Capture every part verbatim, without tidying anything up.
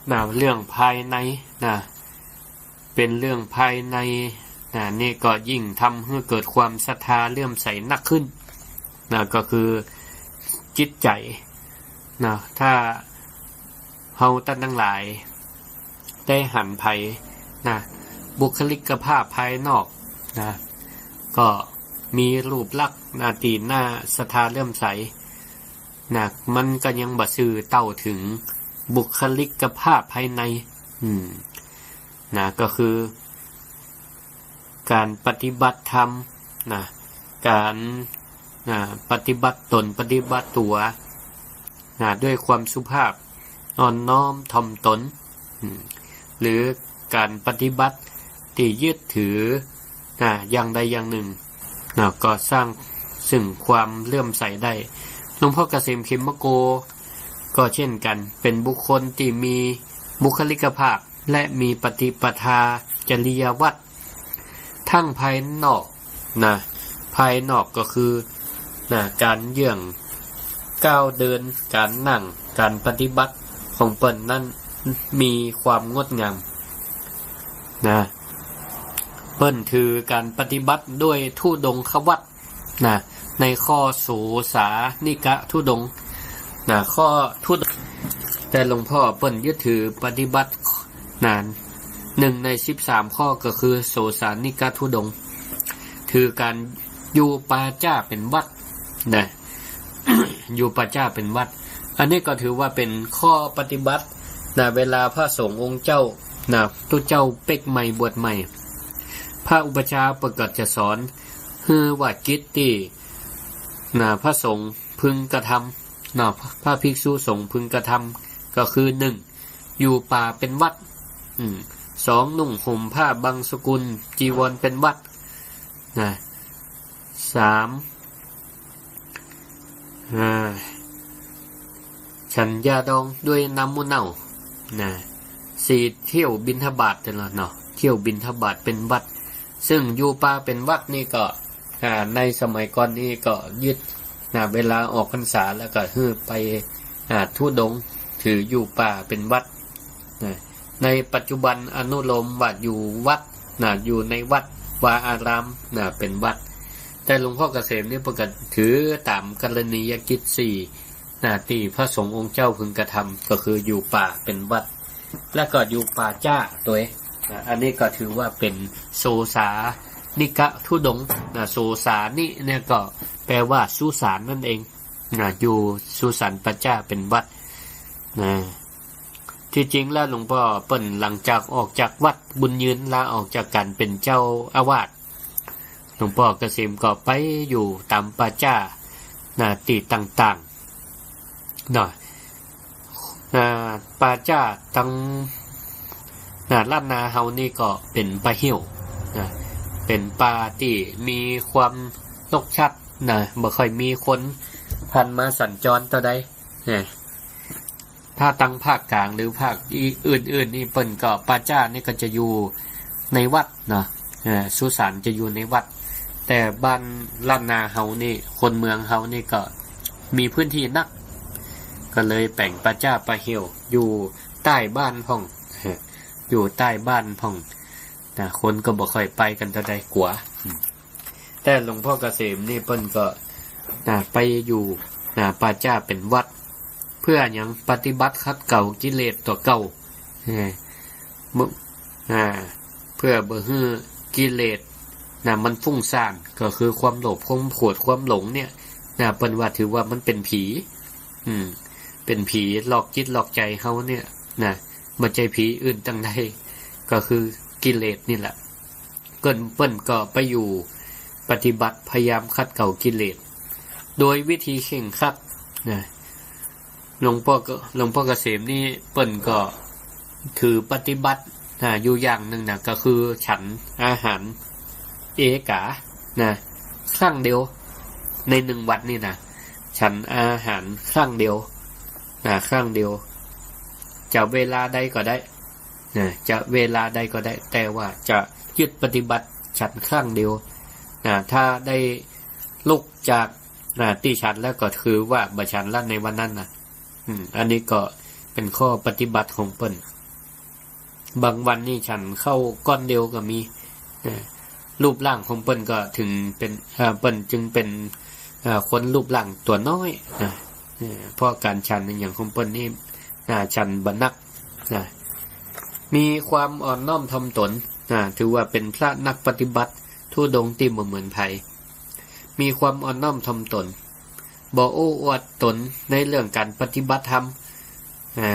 นะ เรื่องภายในนะ เป๋นเรื่องภายในนะ นี่ก็ยิ่งทำหื้อเกิดความศรัทธาเลื่อมใสนักขึ้นนะ ก็คือจิตใจ๋นะ ถ้าเฮาต้านตังหลายได้หันใผนะ บุคลิกภาพภายนอกนะ ก็มีรูปลักษณ์นะ ตี้น่าศรัทธาเลื่อมใสนะ มันก็ยังบ่ซื่อเต้าเถิงบุคลิกภาพภายใน อืม นะ ก็คือก๋านปฏิบัติธรรมนะ ก๋าน นะ ปฏิบัติต๋น ปฏิบัติตั๋วนะ ด้วยความสุภาพ อ่อนน้อมถ่อมต๋น อืม หรือก๋านปฏิบัติตี้ยึดถือนะ อย่างใดอย่างนึ่งนะ ก็สร้างซึ่งความเลื่อมใสได้ หลวงพ่อเกษม เขมโก ก็เช่นกั๋น เป๋นบุคคลตี้มีบุคลิกภาพ และมีปฏิปทาจริยวัตร ทั้งภายนอกนะ ภายนอกก็คือนะ ก๋านเยื่องก้าวเดิน ก๋านนั่ง ก๋านปฏิบัติของเปิ้นนั้นมีความงดงามนะ เปิ้นถือก๋านปฏิบัติด้วยธุดงควัตร นะ ในข้อโสสานิกธุดงค์นะ ข้อธุดงค์ แต่หลวงพ่อเปิ้นยึดถือปฏิบัตินะ นึ่งในสิบสามข้อก็คือโสสานิกธุดงค์ ถือก๋านอยู่ป่าจ๊าเป๋นวัตรนะ อยู่ป่าจ๊าเป๋นวัตร อันนี้ก็ถือว่าเป๋นข้อปฏิบัตินะ เวลาพระสงฆ์องค์เจ้านะ ตุ๊เจ้าเป๊กใหม่บวชใหม่ พระอุปัชฌาย์เปิ้นก็จะสอน หื้อว่ากิจตี้ นะ พระสงฆ์พึงกระทำ นะ พระภิกษุสงฆ์พึงกระทำ ก็คือ นึ่ง อยู่ป่าเป๋นวัตร อืม สอง นุ่งห่มผ้าบังสุกุลจีวรเป๋นวัตร นะ สาม อ่า ฉันยาดองด้วยน้ำมูเน่า นะ สี่ เที่ยวบิณฑบาตเนาะ เที่ยวบิณฑบาตเป๋นวัตร ซึ่งอยู่ป่าเป๋นวัตรนี่ก็ อ่า ในสมัยก่อนนี่ก็ยึด นะ เวลาออกพรรษาแล้วก็หื้อไป อ่า ธุดงค์ ถืออยู่ป่าเป๋นวัตร นะ ในปัจจุบันอนุโลมว่าอยู่วัด นะ อยู่ในวัด วาอาราม นะ เป๋นวัตร แต่หลวงพ่อเกษมนี่เปิ้นก็ถือต๋ามกรณียกิจสี่ นะ ตี้พระสงฆ์องค์เจ้าพึงกระทำ ก็คืออยู่ป่าเป๋นวัตร แล้วก็อยู่ป่าจ๊าตวย นะ อันนี้ก็ถือว่าเป๋นโสสานิกธุดงค์ นะ โสสานิเนี่ยก็แปลว่าสุสานนั่นเอง นะ อยู่สุสานป่าจ๊าเป๋นวัตร นะ ตี้จริงแล้วหลวงป้อเปิ้นหลังจากออกจากวัดบุญยืน ลาออกจากก๋านเป๋นเจ้าอาวาส หลวงป้อเกษมก็ไปอยู่ต๋ามป่าจ๊า นะ ตี้ต่างๆ เนาะ อ่า ป่าจ๊าตัง นะ ล้านนาเฮานี่ก็เป๋นป่าเหี่ยว นะ เป๋นป่าตี้มีความรกชัด นะ บ่ค่อยมีคนผ่านมาสัญจรเต้าใด นะ ถ้าตังภาคกลางหรือภาคอื่นๆ นี่เปิ้นก็ป่าจ๊านี่ก็จะอยู่ในวัดเนาะ เอ่อ สุสานจะอยู่ในวัด แต่บ้านล้านนาเฮานี่ คนเมืองเฮานี่ก็มีพื้นที่นัก ก็เลยแป๋งป่าจ๊าป่าเหี่ยว อยู่ใต้บ้านพ่อง อยู่ใต้บ้านพ่อง นะ คนก็บ่ค่อยไปกั๋นเต้าใด กั๋ว อืม แต่หลวงป้อเกษมนี่เปิ้นก็ นะ ไปอยู่ นะ ป่าจ๊าเป๋นวัตร เปื้อหยัง ปฏิบัติขัดเกลากิเลสตั๋วเก่า เออ บ่ อ่า เปื้อบ่หื้อกิเลส นะ มันฟุ้งซ่าน ก็คือความโลภ ความโกรธ ความหลงเนี่ย นะ เปิ้นว่าถือว่ามันเป๋นผี อืม เป๋นผีหลอกจิตหลอกใจ๋เฮาเนี่ย นะ บ่ใจ้ผีอื่นตางใด ก็คือกิเลสนี่แหละ เปิ้น เปิ้นก็ไปอยู่ปฏิบัติพยายามขัดเกลากิเลส โดยวิธีเคร่งครัดนะ หลวงป้อก็ หลวงป้อเกษมนี่เปิ้นก็ถือปฏิบัตินะ อยู่อย่างนึ่งนะ ก็คือฉันอาหารเอกานะ ครั้งเดียวในหนึ่งวันนี่นะ ฉันอาหารครั้งเดียวนะ ครั้งเดียว จะเวลาใดก็ได้ นะ จะเวลาใดก็ได้ แต่ว่าจะยึดปฏิบัติฉันครั้งเดียว นะ ถ้าได้ลุกจาก นะ ตี้ฉันแล้วก็ถือว่าบ่ฉันละในวันนั้นนะ อืม อันนี้ก็ เป๋นข้อปฏิบัติของเปิ้น บางวันนี่ฉันข้าวก้อนเดียวก็มี เออ รูปร่างของเปิ้นก็ถึงเป๋น เอ่อ เปิ้นจึงเป๋น เอ่อ คนรูปร่างตั๋วน้อยนะ เออ เพราะก๋านฉันอย่างของเปิ้นนี่ อ่า ฉันบ่หนักนะ มีความอ่อนน้อมถ่อมตนนะ ถือว่าเป๋นพระนักปฏิบัติธุดงค์ตี้บ่เหมือนใผ มีความอ่อนน้อมถ่อมตน บ่โอ้อวดต๋นในเรื่องก๋านปฏิบัติธรรม อ่า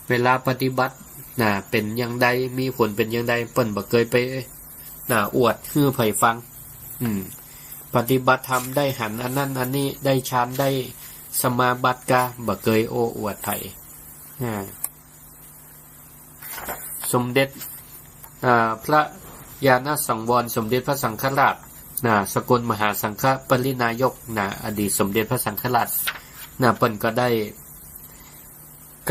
เวลาปฏิบัตินะ เป๋นอย่างใด มีผลเป๋นอย่างใด เปิ้นบ่เกยไปนะ อวดหื้อใผฟัง อืม ปฏิบัติธรรมได้หันอันนั้นอันนี้ ได้ฌานได้สมาบัติกา บ่เกยโอ้อวดใผ อ่า สมเด็จ อ่า พระญาณสังวร สมเด็จพระสังฆราชนะ สกลมหาสังฆปริณายกนะ อดีตสมเด็จพระสังฆราชนะ เปิ้นก็ได้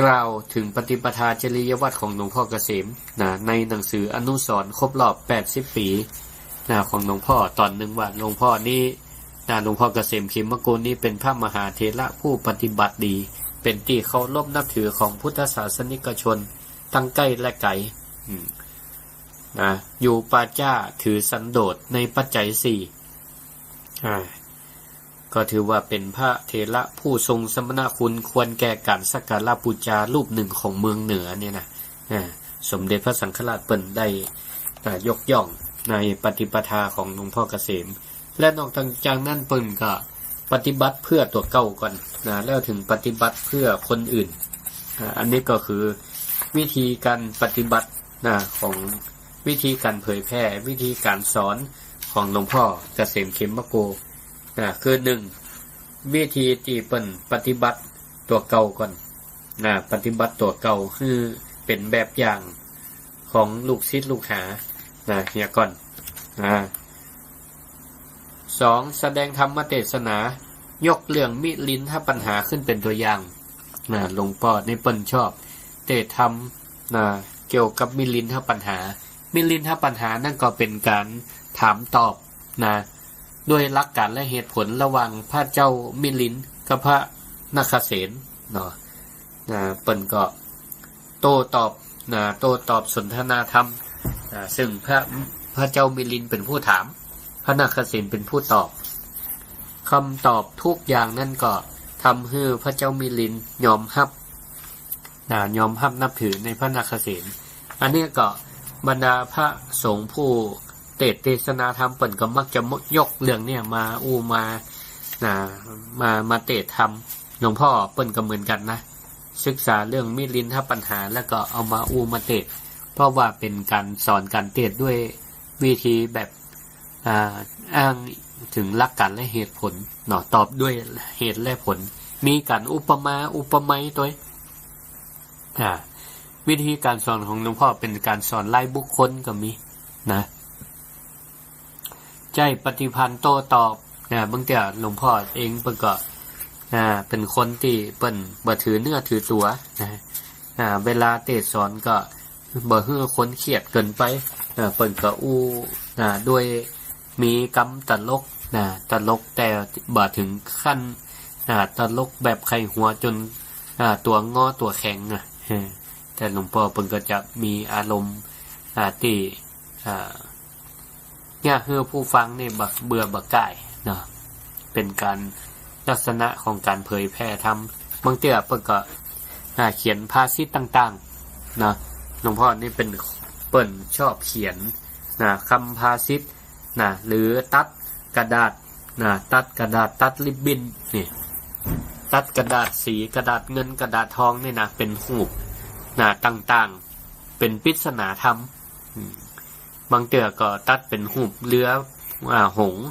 กล่าวเถิงปฏิปทาจริยวัตรของหลวงพ่อเกษมนะ ในหนังสืออนุสรณ์ครบรอบแปดสิบปี๋นะ ของหลวงพ่อ ต๋อนนึ่งว่าหลวงพ่อนี้นะ หลวงพ่อเกษม เขมโกลย์นี้เป๋นพระมหาเถระผู้ปฏิบัติดี เป๋นตี้เคารพนับถือของพุทธศาสนิกชน ตังใก้และไก๋ อืม นะ อยู่ป่าจ๊า ถือสันโดษในปัจจัยสี่ อ่า ก็ถือว่าเป๋นพระเถระผู้ทรงสมณคุณ ควรแก่ก๋านสักการะปู๋จารูปนึ่งของเมืองเหนือเนี่ยนะ อ่า สมเด็จพระสังฆราชเปิ้นได้ อ่า ยกย่องในปฏิปทาของหลวงพ่อเกษม และนอกจากนั้นเปิ้นก็ปฏิบัติเพื่อตั๋วเก่าก่อนนะ แล้วเถิงปฏิบัติเพื่อคนอื่น อ่า อันนี้ก็คือวิธีก๋านปฏิบัตินะ ของวิธีก๋านเผยแผ่ วิธีก๋านสอนของหลวงพ่อเกษม เขมโกลย์นะ คือนึ่ง วิธีตี้เปิ้นปฏิบัติตั๋วเก่าก่อนนะ ปฏิบัติตั๋วเก่าหื้อเป๋นแบบอย่างของลูกศิษย์ลูกหานะ เหียก่อนนะ สอง แสดงธรรมเตสนา ยกเรื่องมิลินทปัญหาขึ้นเป๋นตั๋วอย่างนะ หลวงป้อนี่เปิ้นชอบเตสน์ธรรมนะ เกี่ยวกับมิลินทปัญหา มิลินทปัญหานั้นก็เป๋นก๋านถามตอบนะ ด้วยหลักก๋านและเหตุผลระหว่างพระเจ้ามิลินกับพระนาคเสนเนาะ นะ เปิ้นก็โต้ตอบนะ โต้ตอบสนทนาธรรมนะ ซึ่งพระ พระเจ้ามิลินเป๋นผู้ถาม พระนาคเสนเป๋นผู้ตอบ กำตอบกู้อย่างนั้นก็ทำหื้อพระเจ้ามิลินยอมฮับนะ ยอมฮับนับถือในพระนาคเสน อันนี้ก็บรรดาพระสงฆ์ผู้เตสน์เตสนาธรรม เปิ้นก็มักจะยกเรื่องเนี่ยมาอู้มานะ มา มาเตสน์ธรรม หลวงพ่อเปิ้นก็เหมือนกั๋นนะ ศึกษาเรื่องมิลินทปัญหา แล้วก็เอามาอู้มาเตสน์ เพราะว่าเป๋นก๋านสอนก๋านเตสน์ด้วยวิธีแบบ อ่า อ้างเถิงหลักก๋านและเหตุผลเนาะ ตอบด้วยเหตุและผล มีก๋านอุปมาอุปไมยตวย อ่า วิธีก๋านสอนของหลวงพ่อเป๋นก๋านสอนรายบุคคลก็มีนะ ใจ๊ปฏิพันธ์โต้ตอบนะ บางเตื้อหลวงพ่อเองเปิ้นก็ อ่า เป๋นคนตี้เปิ้นบ่ถือเนื้อถือตั๋วนะ อ่า เวลาเตสน์สอนก็บ่หื้อคนเคียดเกินไป อ่า เปิ้นก็อู้ อ่า ด้วยมีกำตลกนะ ตลกแต่บ่เถิงขั้น อ่า ตลกแบบใค่หัวจ๋น อ่า ตั๋วงอตั๋วแข็งนะ เออ แต่หลวงป้อเปิ้นก็จะมีอารมณ์ อ่า ตี้ อ่า เยียะหื้อผู้ฟังนี่บ่เบื่อบ่ก่ายเนาะ เป๋นก๋านลักษณะของก๋านเผยแผ่ธรรม บางเตื้อเปิ้นก็ อ่า เขียนภาษิตต่างๆ เนาะ หลวงพ่อนี่เป๋น เปิ้นชอบเขียนนะ กำภาษิตนะ หรือตัดกระดาษนะ ตัดกระดาษ ตัดริบบิ้นนี่ ตัดกระดาษสี กระดาษเงิน กระดาษทองนี่นะ เป๋นฮูปนะ ต่างๆ เป๋นปริศนาธรรม อืม บางเตื้อก็ตัดเป๋นฮูปเรือ อ่า หงส์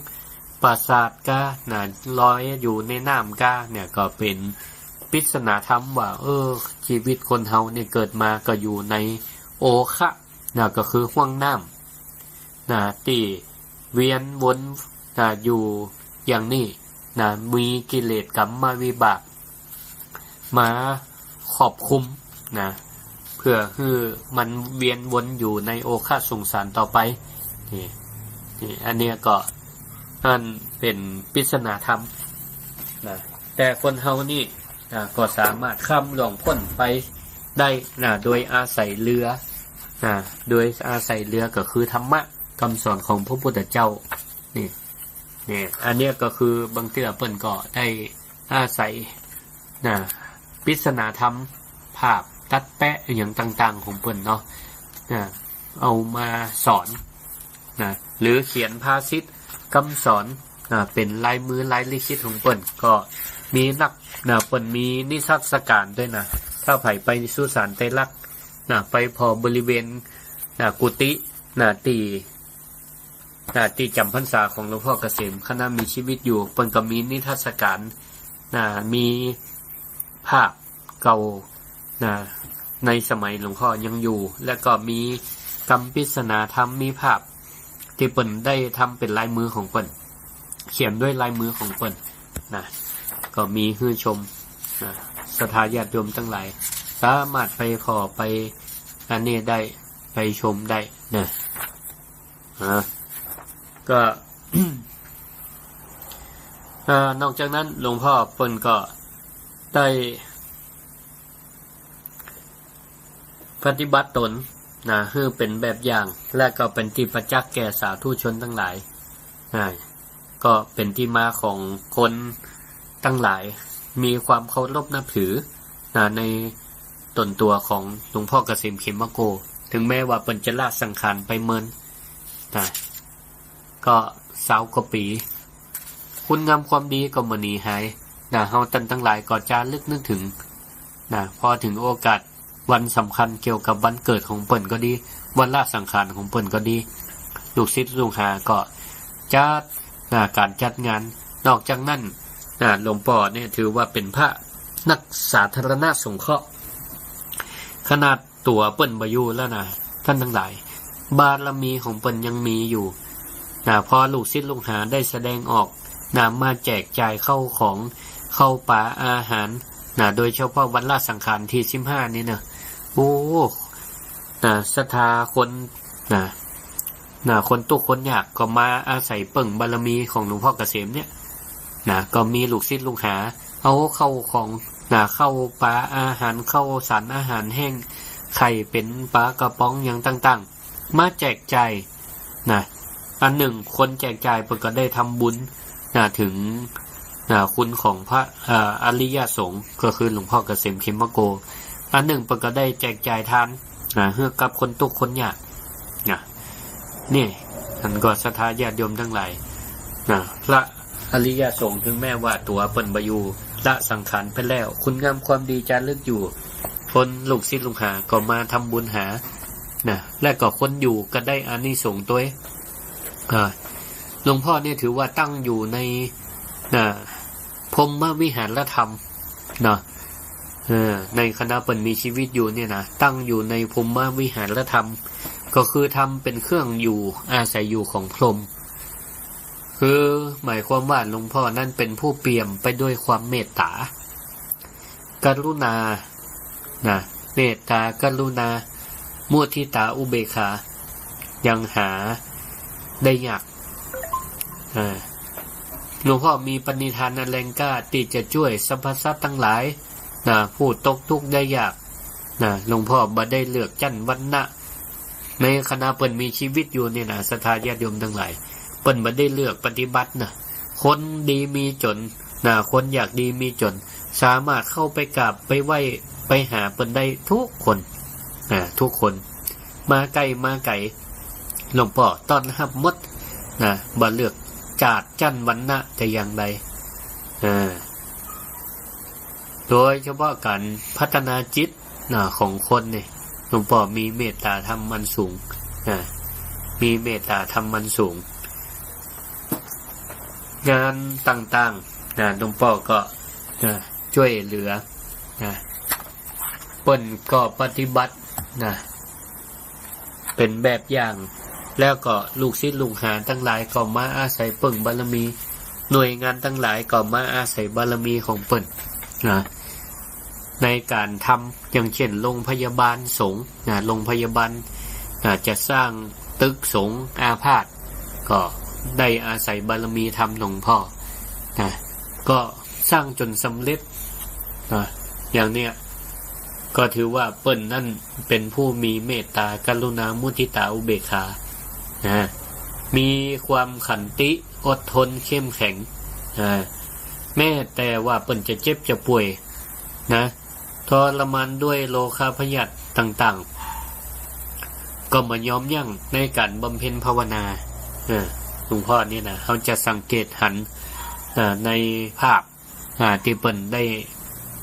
ปราสาทก้านะ ลอยอยู่ในน้ำก้า เนี่ยก็เป๋นปริศนาธรรมว่า เออ ชีวิตคนเฮาเนี่ยเกิดมาก็อยู่ในโอคะนะ ก็คือห้วงน้ำนะ ตี้เวียนวนนะ อยู่อย่างนี้นะ มีกิเลสกรรมวิบาก มาครอบคุมนะ เพื่อหื้อมันเวียนวนอยู่ในโอคะสงสารต่อไป นี่ นี่ อันเนี้ยก็ อันเป๋นปริศนาธรรมนะ แต่คนเฮานี่นะ ก็สามารถข้ามล่วงป๊นไป ได้นะ โดยอาศัยเรือนะ โดยอาศัยเรือก็คือธรรมะกำสอนของพระพุทธเจ้า นี่ นี่ อันเนี้ยก็คือบางเทื่อเปิ้นก็ได้อาศัยนะ ปริศนาธรรม ภาพตัดแปะอะหยังต่างๆ ของเปิ้นเนาะนะ เอามาสอนนะ หรือเขียนภาษิตกำสอนนะ เป๋นลายมือลายลิขิตของเปิ้น ก็มีนักนะ เปิ้นมีนิทรรศการด้วยนะ ถ้าใผไปสุสานไตรลักษณ์นะ ไปผ่อบริเวณนะ กุฏินะ ตี้ อ่า ตี้จ๋ำพรรษาของหลวงพ่อเกษม ขณะมีชีวิตอยู่ เปิ้นก็มีนิทรรศการ อ่า มีภาพเก่า อ่า ในสมัยหลวงพ่อยังอยู่ แล้วก็มีกำปริศนาธรรม มีภาพตี้เปิ้นได้ทำเป๋นลายมือของเปิ้น เขียนด้วยลายมือของเปิ้นนะ ก็มีหื้อชมนะ ศรัทธาญาติโยมตังหลาย สามารถไปผ่อไปอันนี้ได้ ไปชมได้นะ อ่า ก็ อ่า นอกจากนั้นหลวงพ่อเปิ้นก็ได้ปฏิบัติตนนะ หื้อเป๋นแบบอย่าง และก็เป๋นตี้ประจักษ์แก่สาธุชนตังหลายนะ ก็เป๋นตี้มาของคนตังหลาย มีความเคารพนับถือนะ ในต๋นตั๋วของหลวงพ่อเกษมเขมโก ถึงแม้ว่าเปิ้นจะละสังขารไปเมินนะ ก็ซาวกว่าปี๋ คุณงามความดีก็บ่หนีหายนะ เฮาต้านตังหลายก็จารึกนึกถึงนะ พอเถิงโอกาสวันสำคัญเกี่ยวกับวันเกิดของเปิ้นก็ดี วันละสังขารของเปิ้นก็ดี ลูกศิษย์ลูกหาก็จัดนะ ก๋านจัดงาน นอกจากนั้นนะ หลวงป้อเนี่ยถือว่าเป๋นพระนักสาธารณสงเคราะห์ ขนาด ตั๋วเปิ้นบ่อยู่แล้วนะ ต้านตังหลาย บารมีของเปิ้นยังมีอยู่นะ พอลูกศิษย์ลูกหาได้แสดงออกนะ มาแจกจ่ายข้าวของ ข้าวป๋าอาหารนะ โดยเฉพาะวันละสังขารตี้สิบห้านี่นะ โอ้ นะ ศรัทธาคนนะ นะ คนตุ๊กข์คนยากก็มาอาศัยเปิ้งบารมีของหลวงพ่อเกษมเนี่ยนะ ก็มีลูกศิษย์ลูกหา เอาข้าวของนะ ข้าวป๋าอาหาร ข้าวสารอาหารแห้ง ไข่เป๋น ป๋ากระป๋อง อะหยังต่างๆ มาแจกจ่ายนะ อันนึ่งคนแจกจ่ายเปิ้นก็ได้ทำบุญนะ เถิงนะ คุณของพระ เอ่อ อริยสงฆ์ ก็คือหลวงพ่อเกษมเขมโก อันนึ่งเปิ้นก็ได้แจกจ่ายทานนะ หื้อกับคนตุ๊กข์คนยากนะ นี่ อันก็ศรัทธาญาติโยมตังหลายนะ พระอริยสงฆ์ถึงแม้ว่าตั๋วเปิ้นบ่อยู่ ละสังขารไปแล้ว คุณงามความดีจารึกอยู่ คนลูกศิษย์ลูกหาก็มาทำบุญหานะ และก็คนอยู่ก็ได้อานิสงส์ตวย อ่า หลวงพ่อเนี่ยถือว่าตั้งอยู่ในนะ พรหมวิหารธรรมเนาะ เออ ในขณะเปิ้นมีชีวิตอยู่เนี่ยนะ ตั้งอยู่ในพรหมวิหารธรรม ก็คือธรรมเป๋นเครื่องอยู่อาศัยอยู่ของพรหม คือหมายความว่าหลวงพ่อนั้นเป๋นผู้เปี่ยมไปด้วยความเมตต๋า กรุณา นะ เมตต๋า กรุณา มุทิตา อุเบกขา ยังหาได้ยาก อ่า หลวงพ่อมีปณิธานอันแรงกล้าตี้จะจ้วยสรรพสัตว์ตังหลาย นะ ผู้ตกทุกข์ได้ยาก นะ หลวงพ่อบ่ได้เลือกจั้นวรรณะ ในขณะเปิ้นมีชีวิตอยู่เนี่ยนะ ศรัทธาญาติโยมตังหลาย เปิ้นบ่ได้เลือกปฏิบัตินะ คนดีมีจนนะ คนอยากดีมีจน สามารถเข้าไปกราบไปไหว้ไปหาเปิ้นได้ทุกคน อ่า ทุกคน มาใก้มาไก๋ หลวงป้อต้อนฮับหมดนะ บ่เลือกจาติจั้นวรรณะแต่อย่างใด อ่า โดยเฉพาะก๋านพัฒนาจิตนะ ของคนนี่ หลวงป้อมีเมตต๋าธรรมอันสูงนะ มีเมตต๋าธรรมอันสูง งานต่างๆ นะ หลวงป้อก็นะ จ้วยเหลือนะ เปิ้นก็ปฏิบัตินะ เป๋นแบบอย่าง แล้วก็ลูกศิษย์ลูกหาตังหลายก็มาอาศัยเปิ้งบารมี หน่วยงานตังหลายก็มาอาศัยบารมีของเปิ้นนะ ในก๋านทำ อย่างเช่น โรงพยาบาลสงฆ์นะ โรงพยาบาล อ่า จะสร้างตึกสงฆ์อาพาธ ก็ได้อาศัยบารมีธรรมหลวงพ่อนะ ก็สร้างจ๋นสำเร็จนะ อย่างเนี้ย ก็ถือว่าเปิ้นนั้นเป๋นผู้มีเมตตากรุณามุทิตาอุเบกขา นะ มีความขันติอดทนเข้มแข็ง อ่า แม้แต่ว่าเปิ้นจะเจ็บจะป่วย นะ ทรมานด้วยโรคาพยาธิต่างๆ ก็บ่ยอมยั้งในก๋านบำเพ็ญภาวนา เออ หลวงพ่อนี่นะ เฮาจะสังเกตหัน อ่า ในภาพ อ่า ตี้เปิ้นได้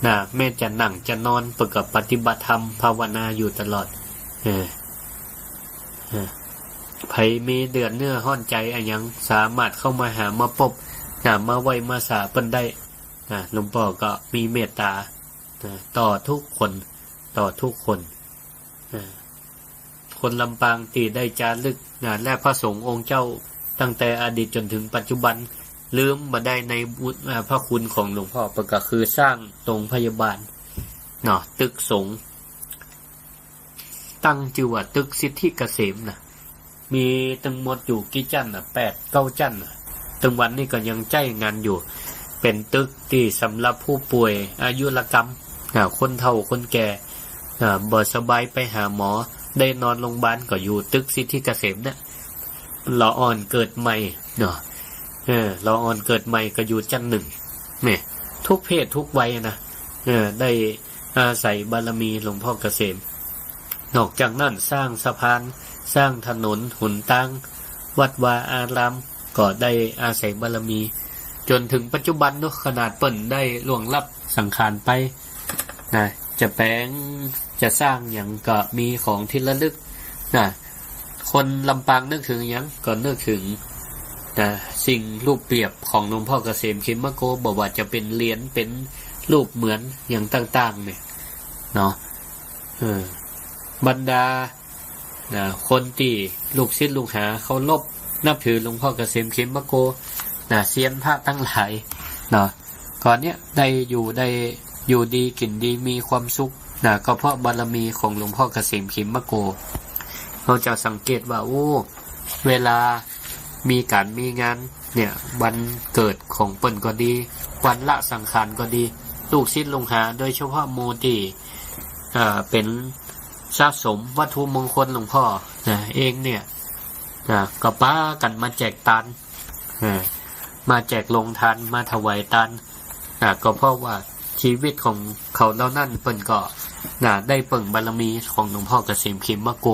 นะ แม้จะนั่งจะนอน เปิ้นก็ปฏิบัติธรรมภาวนาอยู่ตลอด เออ เออ ใผมีเดือดเนื้อฮ้อนใจ๋อะหยัง สามารถเข้ามาหามาปบ นะ มาไหว้มาสาเปิ้นได้ นะ หลวงพ่อก็มีเมตตา นะ ต่อทุกคน ต่อทุกคน นะ คนลำปางตี้ได้จารึก นะ และพระสงฆ์องค์เจ้าตั้งแต่อดีตจ๋นถึงปัจจุบัน ลืมบ่ได้ในบุญ อ่า พระคุณของหลวงพ่อ เปิ้นก็คือสร้างโรงพยาบาล เนาะ ตึกสงฆ์ ตั้งจื้อว่าตึกสิทธิเกษมนะ มีตึงหมดอยู่กี่จั๊นน่ะ แปดเก้าจั๊นน่ะ ตึงวันนี้ก็ยังใจ๊งานอยู่ เป๋นตึกตี้สำหรับผู้ป่วยอายุรกรรม อ่า คนเฒ่าคนแก่ อ่า บ่สบายไปหาหมอ ได้นอนโรงพยาบาลก็อยู่ตึกสิทธิเกษมเนี่ย ละอ่อนเกิดใหม่เนาะ เออ ละอ่อนเกิดใหม่ก็อยู่จั๊นหนึ่ง เนี่ย ทุกเพศทุกวัยนะ เออ ได้ อาศัยบารมีหลวงพ่อเกษม นอกจากนั้นสร้างสะพาน สร้างถนนหนตาง วัดวาอาราม ก็ได้อาศัยบารมี จ๋นถึงปัจจุบันเนาะ ขนาดเปิ้นได้ล่วงลับสังขารไป นะ จะแป๋ง จะสร้างหยังก็มีของที่ระลึก นะ คนลำปางนึกถึงหยังก็นึกถึง นะ สิ่งรูปเปรียบของหลวงพ่อเกษม เขมโก บ่ว่าจะเป๋นเหรียญ เป๋นรูปเหมือนหยังต่างๆ เนี่ย เนาะ เออ บรรดา นะ คนตี้ลูกศิษย์ลูกหาเคารพนับถือหลวงพ่อเกษม เขมโก นะ เซียนพระตังหลาย เนาะ ก็เนี่ยได้อยู่ ได้อยู่ดีกิ๋นดีมีความสุข นะ ก็เพราะบารมีของหลวงพ่อเกษม เขมโก เฮาจะสังเกตว่า โอ้ เวลามีก๋านมีงานเนี่ย วันเกิดของเปิ้นก็ดี วันละสังขารก็ดี ลูกศิษย์ลูกหา โดยเฉพาะหมู่ตี้ อ่า เป๋นสะสมวัตถุมงคลหลวงพ่อ นะ เองเนี่ย นะ ก็ปากั๋นมาแจกตาน อ่า มาแจกโฮงตาน มาถวายตาน นะ ก็เพราะว่าชีวิตของเขาเหล่านั้นเปิ้นก็ นะ ได้เปิ่งบารมีของหลวงพ่อเกษม เขมโก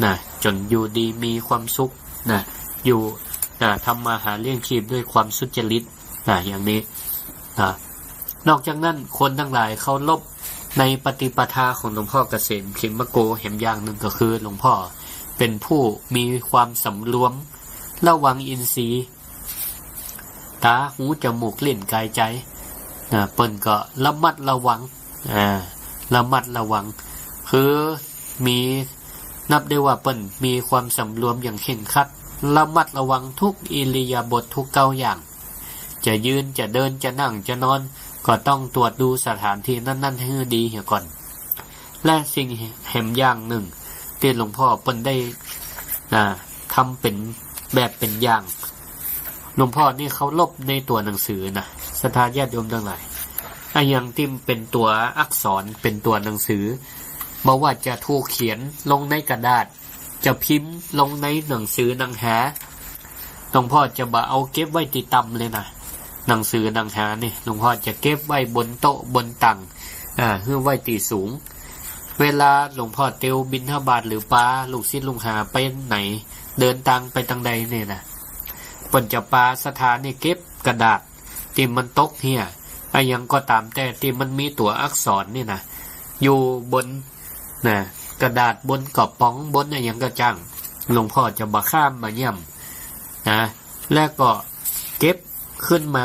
นะ จ๋นอยู่ดีมีความสุข นะ อยู่ นะ ทำมาหาเลี้ยงชีพด้วยความสุจริต นะ อย่างนี้ นะ นอกจากนั้นคนตังหลายเคารพในปฏิปทาของหลวงพ่อเกษม เขมโก แหมอย่างนึ่งก็คือหลวงพ่อเป๋นผู้มีความสำรวมระวังอินทรีย์ ต๋า หู จ๋มูก ลิ้น ก๋าย ใจ๋ นะ เปิ้นก็ระมัดระวัง อ่า ระมัดระวัง คือมี นับได้ว่าเปิ้นมีความสำรวมอย่างเคร่งครัด ระมัดระวังทุกอิริยาบถทุกก้าวย่าง จะยืน จะเดิน จะนั่ง จะนอน ก็ต้องตรวจดูสถานที่นั้นๆ หื้อดีเหียก่อน และสิ่งแหมอย่างนึ่งตี้หลวงพ่อเปิ้นได้ อ่า ทำเป๋นแบบเป๋นอย่าง หลวงพ่อนี่เคารพในตั๋วหนังสือนะ ศรัทธาญาติโยมตังหลาย อะหยังตี้เป๋นตั๋วอักษร เป๋นตั๋วหนังสือ บ่ว่าจะถูกเขียนลงในกระดาษ จะพิมพ์ลงในหนังสือหนังหา หลวงพ่อจะบ่เอาเก็บไว้ตี้ต่ำเลยนะ หนังสือหนังหานี่ หลวงพ่อจะเก็บไว้บนโต๊ะบนตั๋ง อ่า หื้อไว้ตี้สูง เวลาหลวงพ่อเตียวบิณฑบาตหรือปาลูกศิษย์ลูกหาไปไหน เดินตางไปตางใดเนี่ยนะ เปิ้นจะปาศรัทธานี่เก็บกระดาษตี้มันตกเหี่ย อะหยังก็ต๋ามแต่ตี้มันมีตั๋วอักษรนี่นะ อยู่บน นะ กระดาษบนกระป๋องบนอะหยังก็จ้าง หลวงพ่อจะบ่ข้ามบ่เยี่ยมนะ และก็เก็บขึ้นมา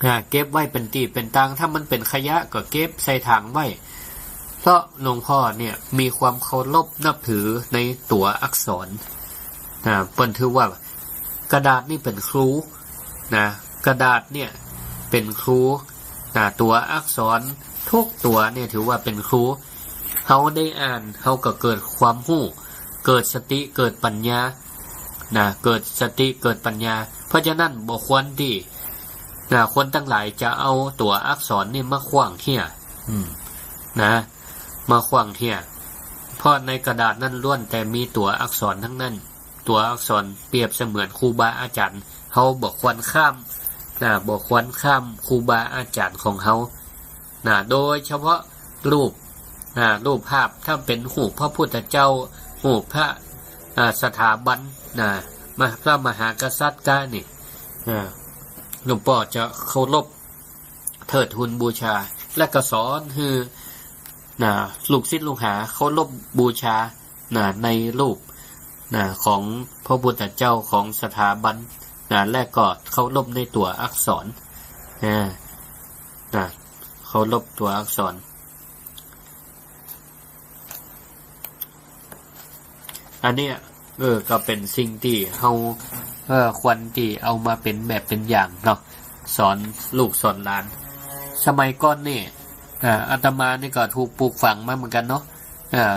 นะ เก็บไว้เป๋นตี้เป๋นตาง ถ้ามันเป๋นขยะก็เก็บใส่ถังไว้ เพราะหลวงพ่อเนี่ยมีความเคารพนับถือในตั๋วอักษร นะ เปิ้นถือว่ากระดาษนี่เป๋นครู นะ กระดาษเนี่ยเป๋นครู นะ ตั๋วอักษรทุกตั๋วเนี่ยถือว่าเป๋นครู เฮาได้อ่าน เฮาก็เกิดความฮู้ เกิดสติ เกิดปัญญา นะ เกิดสติ เกิดปัญญา เพราะฉะนั้นบ่ควรตี้ นะ คนตังหลายจะเอาตั๋วอักษรนี่มาขว้างเหี่ย อืม นะ มาขว้างเหี้ย เพราะในกระดาษนั้นล้วนแต่มีตั๋วอักษรทั้งนั้น ตั๋วอักษรเปรียบเสมือนครูบาอาจ๋ารย์ เฮาบ่ควรข้าม นะ บ่ควรข้ามครูบาอาจ๋ารย์ของเฮา นะ โดยเฉพาะรูป นะ รูปภาพ ถ้าเป๋นรูปพระพุทธเจ้า รูปพระ อ่า สถาบัน นะ มะ- พระมหากษัตริย์กานี่ อ่า หลวงป้อจะเคารพเทิดทูนบูชา และก็สอนหื้อ นะ ลูกศิษย์ลูกหาเคารพบูชา นะ ในรูป นะ ของพระพุทธเจ้า ของสถาบัน นะ และก็เคารพในตั๋วอักษร อ่า นะ เคารพตั๋วอักษร อันเนี้ย เออ ก็เป๋นสิ่งตี้เฮา เออ ควรตี้เอามาเป๋นแบบเป๋นอย่างเนาะ สอนลูกสอนหลาน สมัยก่อนนี่ อ่า อาตมานี่ก็ถูกปลูกฝังมาเหมือนกั๋นเนาะ อ่า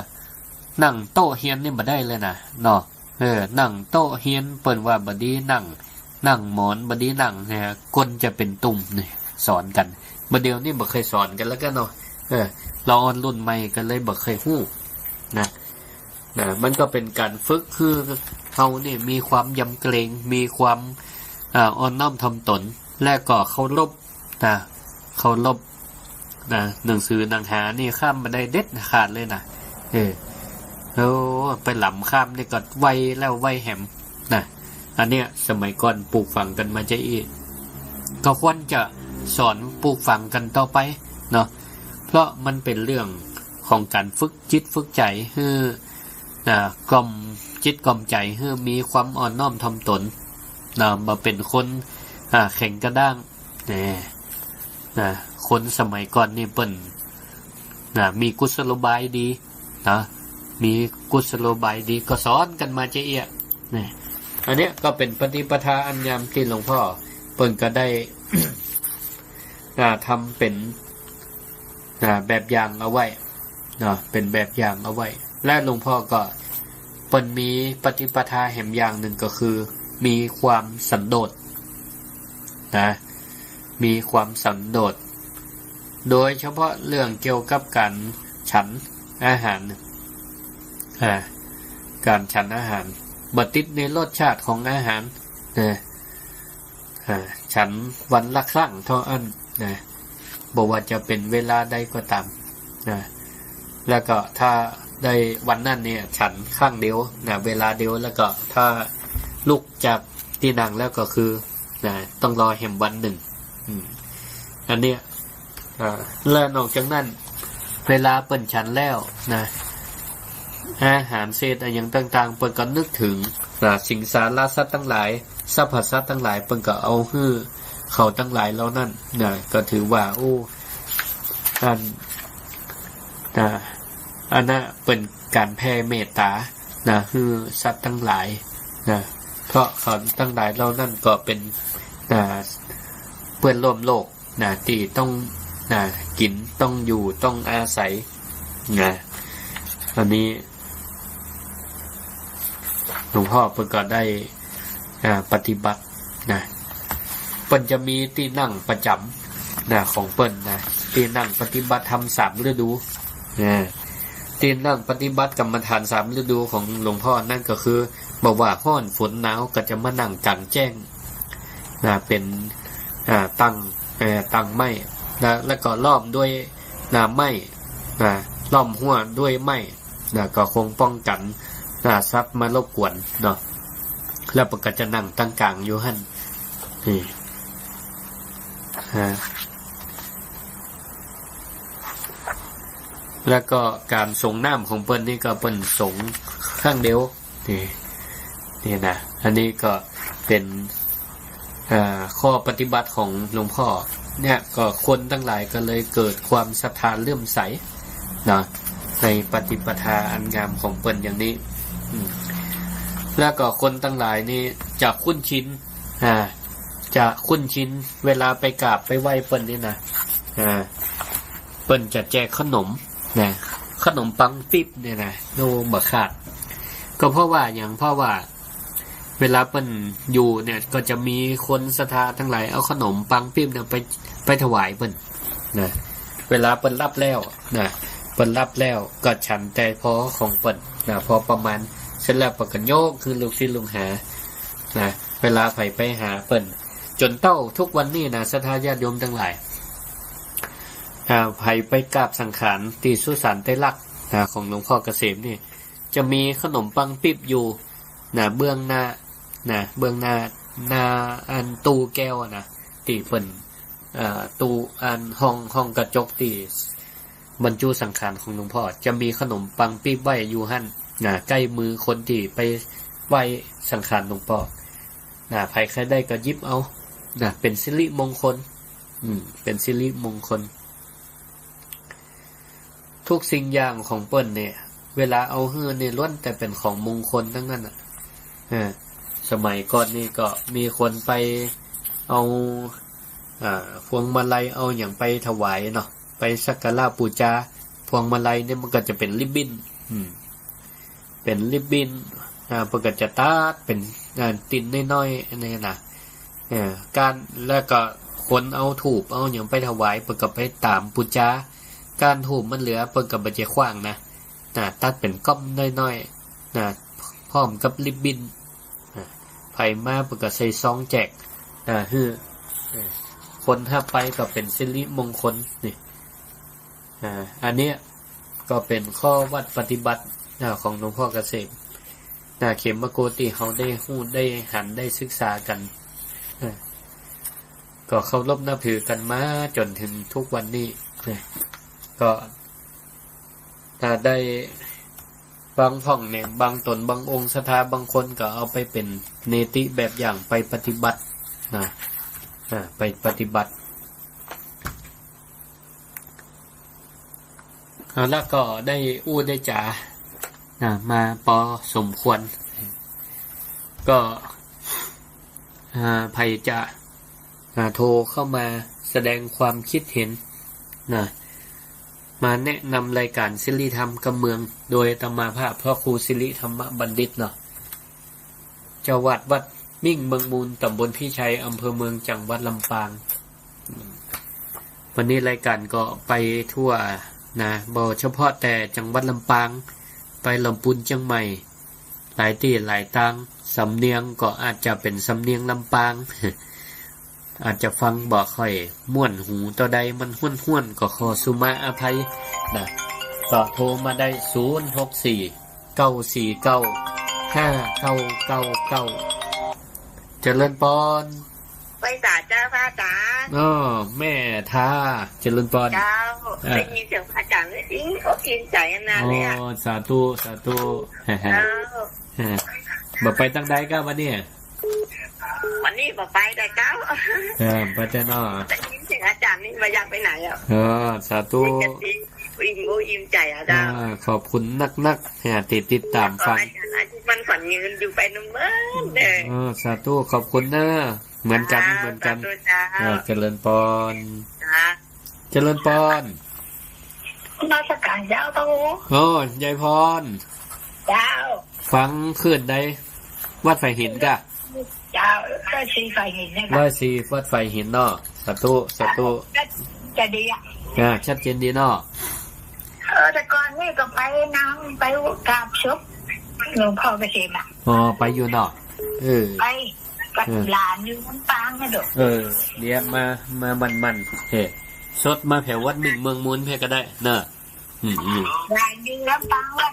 นั่งโต๊ะเฮียนนี่บ่ได้เลยนะเนาะ เออ นั่งโต๊ะเฮียนเปิ้นว่าบ่ดีนั่ง นั่งหมอนบ่ดีนั่งนะ ก้นจะเป๋นตุ่มนี่ สอนกั๋น บ่าเดี่ยวนี้บ่เกยสอนกั๋นแล้วกั๋นเนาะ เออ ละอ่อนรุ่นใหม่ก็เลยบ่เกยฮู้ นะ นะ มันก็เป๋นก๋านฝึกหื้อเฮานี่มีความยำเกรง มีความ อ่า อ่อนน้อมถ่อมตน และก็เคารพ นะ เคารพ นะ หนังสือหนังหานี่ข้ามบ่ได้เด็ดขาดเลยนะ เออ โอ้ ไปหล้ำข้ามนี่ก็ไวแล้วไวแหม นะ อันเนี้ยสมัยก่อนปลูกฝังกั๋นมาจะอี้ ก็ควรจะสอนปลูกฝังกั๋นต่อไปเนาะ เพราะมันเป๋นเรื่องของก๋านฝึกจิตฝึกใจ๋หื้อ นะ กล่อมจิตกล่อมใจ๋หื้อมีความอ่อนน้อมถ่อมตน นะ บ่เป๋นคน อ่า แข็งกระด้าง แน่ นะ คนสมัยก่อนนี่เปิ้น นะ มีกุศโลบายดี นะ มีกุศโลบายดี ก็สอนกั๋นมาจะอี้ นี่ อันเนี้ยก็เป๋นปฏิปทาอันงามตี้หลวงพ่อเปิ้นก็ได้ อ่า ทำเป๋น อ่า แบบอย่างเอาไว้ เนาะ เป๋นแบบอย่างเอาไว้ และหลวงพ่อก็เปิ้นมีปฏิปทาแหมอย่างนึ่งก็คือ มีความสันโดษ นะ มีความสันโดษ โดยเฉพาะเรื่องเกี่ยวกับก๋านฉันอาหาร อ่า ก๋านฉันอาหาร บ่ติดในรสชาติของอาหาร นะ อ่า ฉันวันละครั้งเต้าอั้นนะ บ่ว่าจะเป๋นเวลาใดก็ต๋ามนะ แล้วก็ถ้าได้วันนั้นเนี่ย ฉันครั้งเดียวนะ เวลาเดียว แล้วก็ถ้าลุกจากตี้นั่งแล้วก็คือนะ ต้องรอแหมวันนึ่ง อืม อันเนี้ย อ่า และนอกจากนั้น เวลาเปิ้นฉันแล้วนะ อาหารเศษอะหยังต่างๆ เปิ้นก็นึกเถิง อ่า สิงสารสัตว์ตังหลาย สรรพสัตว์ตังหลาย เปิ้นก็เอาหื้อเขาตังหลายเหล่านั้นนะ ก็ถือว่า โอ้ อัน นะ อันนั้นเปิ้นก๋านแผ่เมตต๋านะ หื้อสัตว์ตังหลายนะ เพราะเขาตังหลายเหล่านั้นก็เป๋น นะ เปื้อนร่วมโลก นะ ตี้ต้อง นะ กิ๋น ต้องอยู่ ต้องอาศัย นะ อันนี้ หลวงพ่อเปิ้นก็ได้ อ่า ปฏิบัติ นะ เปิ้นจะมีตี้นั่งประจ๋ำ นะ ของเปิ้นนะ ตี้นั่งปฏิบัติธรรมสามฤดู นะ ตี้นั่งปฏิบัติกรรมฐานสามฤดูของหลวงพ่อนั่นก็คือ บ่ว่าฮ้อนฝนหนาวก็จะมานั่งก๋างแจ้ง นะ เป๋น อ่า ตัง เอ่อ ตังไม้ นะ แล้วก็ล้อมด้วย นะ ไม้ นะ ล้อมฮั้วด้วยไม้ นะ ก็คงป้องกั๋น นะ สัตว์มารบกวนเนาะ แล้วเปิ้นก็จะนั่งตังก๋างอยู่หั้น นี่ ฮะ แล้วก็ก๋านสรงน้ำของเปิ้นนี่ก็เปิ้นสรงครั้งเดียว นี่ นี่นะ อันนี้ก็เป๋น อ่า ข้อปฏิบัติของหลวงพ่อ เนี่ย ก็คนตังหลายก็เลยเกิดความศรัทธาเลื่อมใส เนาะ ในปฏิปทาอันงามของเปิ้นอย่างนี้ อืม แล้วก็คนตังหลายนี่จะคุ้นชิน อ่า จะคุ้นชิน เวลาไปกราบไปไหว้เปิ้นนี่นะ อ่า เปิ้นจะแจกขนม นะ ขนมปังปิ๊บเนี่ยนะ โอ้ บ่ขาด ก็เพราะว่าหยัง เพราะว่าเวลาเปิ้นอยู่เนี่ย ก็จะมีคนศรัทธาตังหลายเอาขนมปังปิ๊บเนี่ยไป ไปถวายเปิ้น นะ เวลาเปิ้นหลับแล้ว นะ เปิ้นฮับแล้วก็ฉันแต่พอของเปิ้นนะ พอประมาณ เสร็จแล้วเปิ้นก็ยกหื้อลูกศิษย์ลูกหานะ เวลาใผไปหาเปิ้น จ๋นเต้าทุกวันนี้นะ ศรัทธาญาติโยมตังหลาย อ่า ใผไปกราบสังขารตี้สุสานไตรลักษณ์นะ ของหลวงพ่อเกษมนี่ จะมีขนมปังปิ๊บอยู่นะ เบื้องหน้านะ เบื้องหน้า หน้าอันตู้แก้วอะนะ ตี้เปิ้น เอ่อ ตู้อันห้อง ห้องกระจกตี้บรรจุสังขารของหลวงพ่อ จะมีขนมปังปิ๊บไว้อยู่หั้นนะ ใก้มือคนตี้ไปไหว้สังขารหลวงพ่อนะ ใผใค่ได้ก็หยิบเอานะ เป๋นสิริมงคล อืม เป๋นสิริมงคล ทุกสิ่งอย่างของเปิ้นเนี่ย เวลาเอาหื้อเนี่ย ล้วนแต่เป๋นของมงคลตังนั้นน่ะ เออ สมัยก่อนนี่ก็มีคนไปเอา อ่า พวงมาลัย เอาหยังไปถวายเนาะ ไปสักการะปู๋จา พวงมาลัยเนี่ยมันก็จะเป๋นริบบิ้น อืม เป๋นริบบิ้น อ่า เปิ้นก็จะตัดเป๋น อ่า ติ่นน้อยๆ อันนี้นะ เออ ก้าน แล้วก็คนเอาธูปเอาหยังไปถวาย เปิ้นก็ไปต๋ามปู๋จา ก้านธูปมันเหลือ เปิ้นก็บ่ใจ้ขว้างนะ นะ ตัดเป๋นก้อมน้อยๆ นะ พร้อมกับริบบิ้น นะ ใผมาเปิ้นก็ใส่ซองแจก นะ หื้อ เออ คนฮับไปก็เป๋นสิริมงคล นี่ อ่า อันเนี้ยก็เป๋นข้อวัดปฏิบัติ อ่า ของหลวงพ่อเกษม นะ เขมโกฏตี้เฮาได้ฮู้ ได้หัน ได้ศึกษากั๋น อ่า ก็เคารพนับถือกั๋นมาจ๋นเถิงทุกวันนี้ นะ ก็ ถ้าได้บางพ่องเนี่ย บางต๋นบางองค์ศรัทธาบางคนก็เอาไปเป๋นเนติแบบอย่างไปปฏิบัตินะ อ่า ไปปฏิบัติ เอาละ ก็ได้อู้ได้จ๋านะ มาปอสมควร ก็ อ่า ใผจะ อ่า โทรเข้ามาแสดงความคิดเห็นนะ มาแนะนำรายการสิริธรรมกำเมือง โดยอาตมาภาพพระครูสิริธรรมบัณฑิตเนาะ เจ้าวัดวัดมิ่งเมืองมูล ตำบลพิชัย อำเภอเมือง จังหวัดลำปาง วันนี้รายการก็ไปทั่วนะ บ่เฉพาะแต่จังหวัดลำปาง ไปลำปูน เจียงใหม่ หลายตี้หลายตาง สำเนียงก็อาจจะเป๋นสำเนียงลำปาง อาจจะฟังบ่ค่อยม่วนหูเต้าใด มันห้วนๆ ก็ขอสุมาอภัยนะ ก็โทรมาได้ ศูนย์ หก สี่ เก้า สี่ เก้า ห้า เก้า เก้า เก้า เจริญปอน ไหว้สาเจ้าพระอาจ๋ารย์ อ้อ แม่ทา เจริญปอน เจ้า อ่า ได้ยินเสียงพระอาจ๋ารย์แล้วอิ้งอกอิ้งใจ๋นานเลยอะ อ๋อ สาธุ สาธุ เจ้า บ่ไปตางใดก้าวันนี้ วันนี้บ่ไปใดเจ้า เออ ไปแต่เนาะ ได้ยินเสียงอาจ๋ารย์นี่บ่อยากไปไหนอะ เออ สาธุ ได้ยิน อิ่มอกอิ่มใจ๋อะเจ้า อ่า ขอบคุณนักๆ เนี่ย ติด ติดต๋ามฟัง ขอให้อาจ๋ารย์อายุมั่นขวัญยืน อยู่ไปนานๆ เด้อ เออ สาธุ ขอบคุณนะ เหมือนกั๋น เจ้า เหมือนกั๋น สาธุเจ้า เออ เจริญปอน เจ้า เจริญปอน นมัสการเจ้า โอ้ ยายปอน เจ้า ฟังคลื่นใด วัดฝายหินก้า เจ้า ร้อยสี่ฝายหินเนี่ยค่ะ ร้อยสี่วัดฝายหินเนาะ สาธุ สาธุ จะดีอะ อ่า ชัดเจนดีเนาะ เออ แต่ก่อนนี่ก็ไปนำ ไปกราบศพหลวงพ่อเกษมอะ อ๋อ ไปอยู่เนาะ เออ ไปกับ เออ หลานอยู่ลำปางนะเด้อ เออ เดี๋ยวมา มามันๆ เฮ้ สดมาแถววัดมิ่งเมืองมูลเพ่อก็ได้เนาะ อืม อืม หลานอยู่ลำปางวัด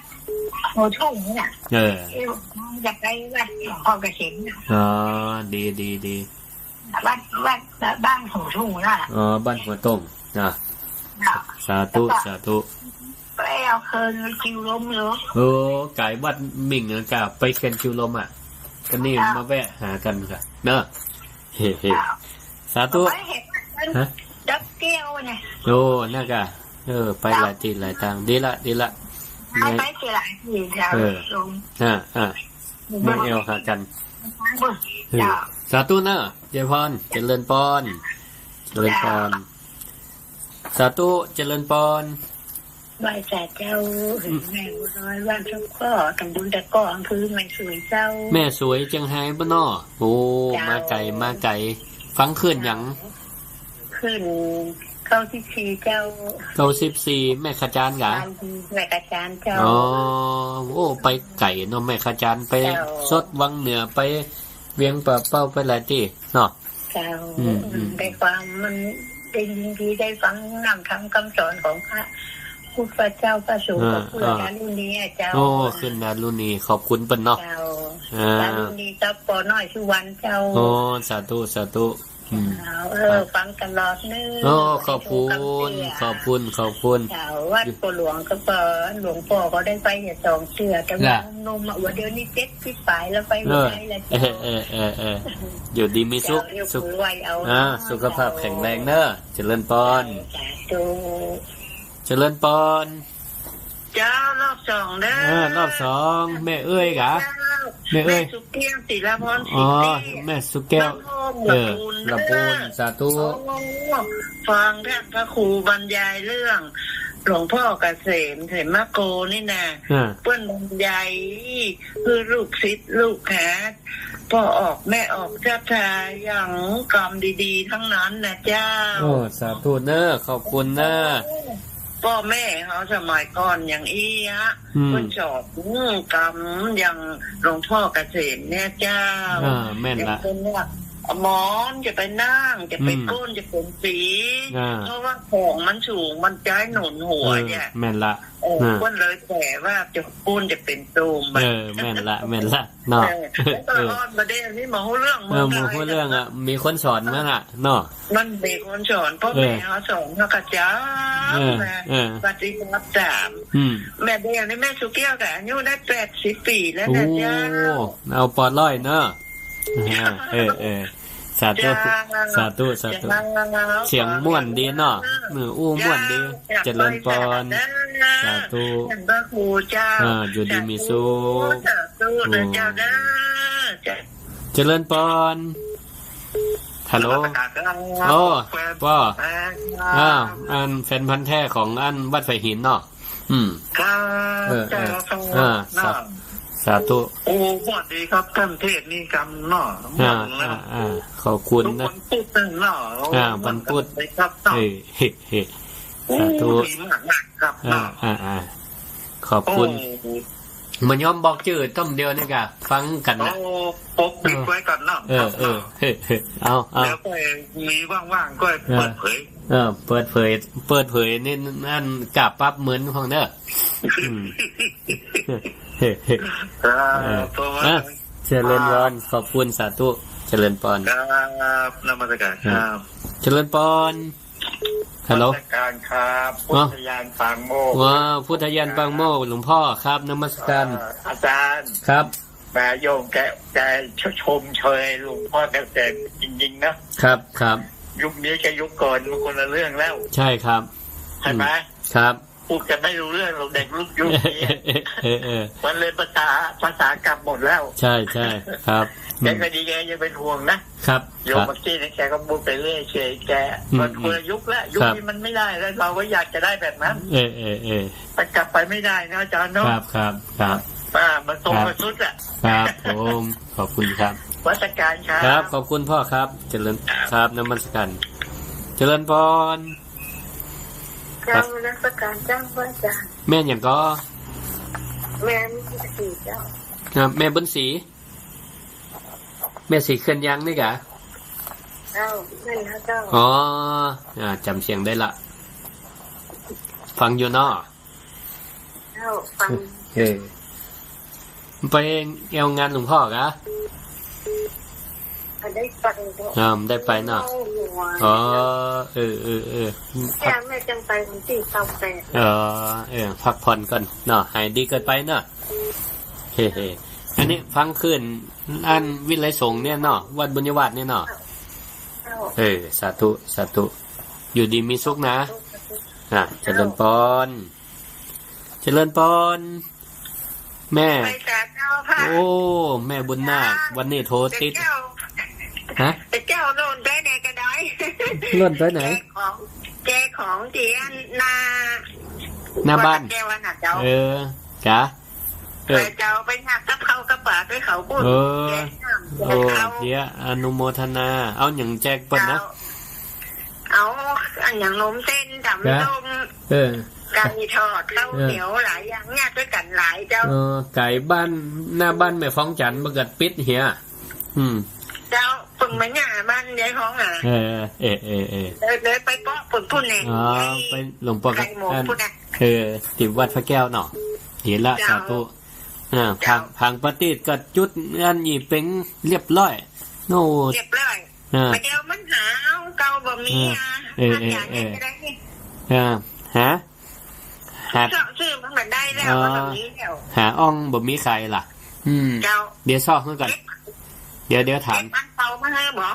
หัวทุ่งเนี่ย เออ เออ จะไปวัดหลวงพ่อเกษม อ๋อ ดี ดี ดี วัด วัดบ้านหัวทุ่งน่ะ อ๋อ บ้านหัวทุ่ง อ่ะ เนาะ สาธุ แล้วก็ สาธุ ไปเอาเคินคิวลมอยู่ โอ้ ก๋ายวัดมิ่งอะก้า ไปเคินคิวลมอะ ก็นี่ เจ้า มาแวะหากั๋นค่ะ เนาะ เฮ้ เฮ้ เจ้า สาธุ ไปเห็น ฮะ ดับแก้วเนี่ย โอ้ นั่นก้า เออ ไปหลายตี้หลายตาง ดีละ ดีละ ไป ไปหลายตี้เจ้า เออ ลง อ่า อ่า แม่แอวหากั๋น เจ้า สาธุนะ ยายปอน เจริญปอน เจริญปอน เจ้า สาธุ เจริญปอน ไหว้สาเจ้า อืม แม่บัวลอย บ้านสะเกาะ ตำบลสะเกาะ อำเภอแม่สวยเจ้า แม่สวยเจียงไฮ้บ้านนอก โอ้ เจ้า มาไก๋ มาไก๋ ฟังคลื่นหยัง คลื่น เก้าสิบสี่เจ้า เก้าสิบสี่ แม่ขจารย์กา แม่ขจารย์เจ้า อ๋อ โอ้ ไปไก๋เนาะ แม่ขจารย์ ไป เจ้า สดวังเหนือ ไปเวียงป่าเป้า ไปหลายตี้เนาะ เจ้า อืม อืม ได้ฟัง มันได้ยินดี ได้ฟังนำธรรมกำสอนของพระพุทธเจ้า พระสงฆ์ อ่า กับพระ อ่า ดารุณีอะเจ้า โอ้ ขึ้นดารุณี ขอบคุณเปิ้นเนาะ เจ้า อ่า ดารุณีกับป้อน้อยสุวรรณเจ้า โอ้ สาธุ สาธุ อืม เจ้า เออ ครับ ฟังตลอดเน้อ โอ้ ขอบคุณ ขอบคุณ ขอบคุณ เจ้า วัดป้อหลวงก็ ป้อหลวงป้อก็ได้ไปแค่สองเตื้อ แต่ว่า น่ะ หนุ่มๆ อะ ว่าเดี๋ยวนี้เจ็ดสิบป๋ายแล้ว ไปบ่ได้แล้วเจ้า เออ เออ เออ เออ อยู่ดีมีสุข เจ้า สุข ยกมือไหว้เอา อ่า เนาะ สุขภาพแข็งแรงเน้อ เจริญปอน สาธุ เจริญปอน เจ้า รอบสองเน้อ อ่า รอบสอง แม่เอ้ยกา เจ้า แม่เอ้ย แม่สุแก้ว ศิลาพร อ๋อ สิทธิ แม่สุแก้ว บ้านโฮม เออ ละปูน ละปูน เน้อ สาธุ โอ้ ฟังท่านพระครูบรรยายเรื่องหลวงพ่อเกษม เขมโกนี่นะ อ่า เปิ้นบรรยายหื้อลูกศิษย์ลูกหา ป้อออกแม่ออกศรัทธาอย่างกำดีๆ ทั้งนั้นนะเจ้า โอ้ สาธุเน้อ ขอบคุณเน้อ ป้อแม่เฮาสมัยก่อนอย่างอี้อะ อืม เปิ้นสอน อืม กำอย่างหลวงพ่อเกษมเนี่ยเจ้า อ่า แม่นละ อย่างเปิ้นว่าหมอนจะไปนั่ง จะไป อืม ก้นจะเป็นสี อ่า เพราะว่าของมันสูง มันใจ๊หนุนหัว เออ เนี่ย แม่นละ เออ อ่า เปิ้นเลยแปลว่าจะก้นจะเป็นตูมอะ เออ แม่นละ แม่นละ เนาะ เออ แล้วก็ เออ อ่อนมาเดี๋ยวนี้มาฮู้เรื่อง เออ เมืองไทย มาฮู้เรื่องอะ มีคนสอนมั้งอะ เนาะ มันมีคนสอน ป้อ เออ แม่เฮาสอนเฮากะจ๋ำ เออ นะ เออ ปฏิบัติต๋าม อืม แม่เดี๋ยวนี้แม่สุแก้วกะอายุได้แปดสิบปี๋แล้วนะเจ้า โอ้ เอาปอดร้อยเนาะ อ่า เออ เออ สาธุ เจ้า สาธุ สาธุ เจ้า เสียงม่วนดีเนาะ เออ อู้ม่วนดี เจ้า เจริญปอน เจ้า สาธุ ท่านพระครูเจ้า อ่า อยู่ดีมีสุข สาธุ สาธุ อืม เจ้าเด้อ เจ้า เจริญปอน ฮัลโหล นมัสการครับ โอ้ แฟน ป้อ แฟนครับ อ้าว อันแฟนพันธุ์แท้ของอันวัดไผ่หินเนาะ อืม ครับ เออ เจ้า เออ ครับ อ่า เนาะ สา สาธุ โอ้ สวัสดีครับ ท่านเทศน์นี่กำเนาะ อ่า ม่วนนะ อ่า อ่า ขอบคุณนะ วันพุธนั่นเนาะ อ่า วันพุธ ครับเนาะ เออ เฮ้ เฮ้ โอ้ สาธุ ดีมากๆ ครับ อ่า เนาะ อ่า อ่า ขอบคุณ โอ้ บ่ยอมบอกจื้อ ต้ำเดียวนี่กะ ฟังกั๋นนะ โอ้ ปกปิดไว้ก่อนเนาะ เออ ครับ เออ เนาะ เฮ้ เฮ้ เอา เอา เดี๋ยวค่อยมีว่างๆ ค่อย เออ เปิดเผย เออ เปิดเผย เปิดเผยนี่นั่นกะปั๊บเหมือนของเด้อ อืม เฮ้ เฮ้ ครับ เออ เพราะว่า อ่ะ เจริญพร ขอบคุณ สาธุ เจริญปอน ครับ นมัสการครับ เจริญปอน ฮัลโหล นมัสการครับ อ๋อ พุทธยานปางโมกข์ ว้าว พุทธยานปางโมกข์ หลวงพ่อครับ นมัสการ เอ่อ อาจารย์ ครับ แหม โยมแก แกชมเชยหลวงพ่อแก แกจริงๆ นะ ครับ ครับ ยุคนี้กับยุคก่อนมันคนละเรื่องแล้ว ใช่ครับ ใช่ไหม อืม ครับ พูดกันไม่รู้เรื่องหรอก เด็กรุ่นยุคนี้ เออ เออ มันเลยภาษา ภาษากลับหมดแล้ว ใช่ ใช่ ครับ แกก็ดี แกอย่าเป็นห่วงนะ ครับ โยม ครับ เมื่อกี้นี่แกก็พูดไปเรื่อยเฉยแก อืม มันคนละยุคแล้ว ยุค ครับ นี้มันไม่ได้แล้ว เราก็อยากจะได้แบบนั้น เออ เออ เออ มันกลับไปไม่ได้นะอาจารย์เนาะ ครับ ครับ ครับ อ่า มันทรง ครับ ประชดอะ ครับผม ขอบคุณครับ นมัสการครับ ครับ ขอบคุณพ่อครับ เจริญ ครับ นมัสการ เจริญปอน เจ้า ครับ นมัสการเจ้า พระอาจารย์ แม่หยังก่อ แม่บุญศรีเจ้า ครับ แม่บุญศรี แม่ศรีเขื่อนยางนี่กะ เจ้า แม่นแล้วเจ้า อ๋อ อ่า จ๋ำเสียงได้ละ ฟังอยู่เนาะ เจ้า ฟัง เออ ไปแอวงานหลวงพ่อกะ ได้ไปเจ้า อ่า ได้ไปเนาะ เจ้า อ๋อ เออ เออ เออ แม่ แม่จังไปวันตี้เก้าแปด อ๋อ เออ พักผ่อนก่อนเนาะ หายดีก่อนไปเนาะ เฮ้ เฮ้ อันนี้ฟังคลื่นอันวิทยุสงฆ์เนี่ยเนาะ วัดบุญญวาสเนี่ยเนาะ เจ้า เออ สาธุ สาธุ อยู่ดีมีสุขนะ สาธุ อ่ะ เจริญปอน เจริญปอน แม่ ไปสาเจ้าค่ะ โอ้ แม่บุญนาค วันนี้โทรติด เจ้า ฮะ เจ้าโน่นไปไหนก็ได้ โน่นไปไหน แจกของ แจกของที่หน้า หน้าบ้าน วัดแก้วน่ะเจ้า เออ จ้ะ เออ ไปเจ้า ไปหากับข้าวกับป๋าไปเขาพูด เออ แจกน้ำ โอ้ แจกข้าว เดี๋ยวอนุโมทนา เอาหยังแจกเปิ้นนะ เจ้า เอา อันอย่างนมเส้น ต๋ำส้ม เออ ไก่ทอด ข้าวเหนียว หลายอย่างเนี่ย ด้วยกันหลายเจ้า เออ ไก๋บ้าน หน้าบ้านแม่ฟองจันทร์มันก็ปิดเหีย อืม เจ้า เปิ่นมาเนี่ย บ้านยายฮ้องอ่ะ เออ เออ เออ เออ เออ เดินไปเปาะเปิ่นปุ้นแหน่ อ๋อ ไอ้ ไปหลวงปู่ ไก่หมง อัน ปุ้นน่ะ เออ ติดวัดพระแก้วเนาะ เหียละ เจ้า สาธุ อ่า เจ้า ผัง ผังปาตี้ก็จุดอันอี้เป๋งเรียบร้อย โอ้ เรียบร้อย อ่า บ่าเดี่ยวมันหาเอาเก่าบ่มีอ่ะ เออ เออ อาจ๋ารย์ เออ จะได้ อ่า หา หา เซาะซื้อมันบ่ได้แล้ว อ๋อ มันบ่มีแล้ว หาอ่องบ่มีขายละ อืม เจ้า เดี๋ยวเซาะหื้อก่อน เดี๋ยว เดี๋ยวถาม เก็บอันเก่ามาหื้อบ่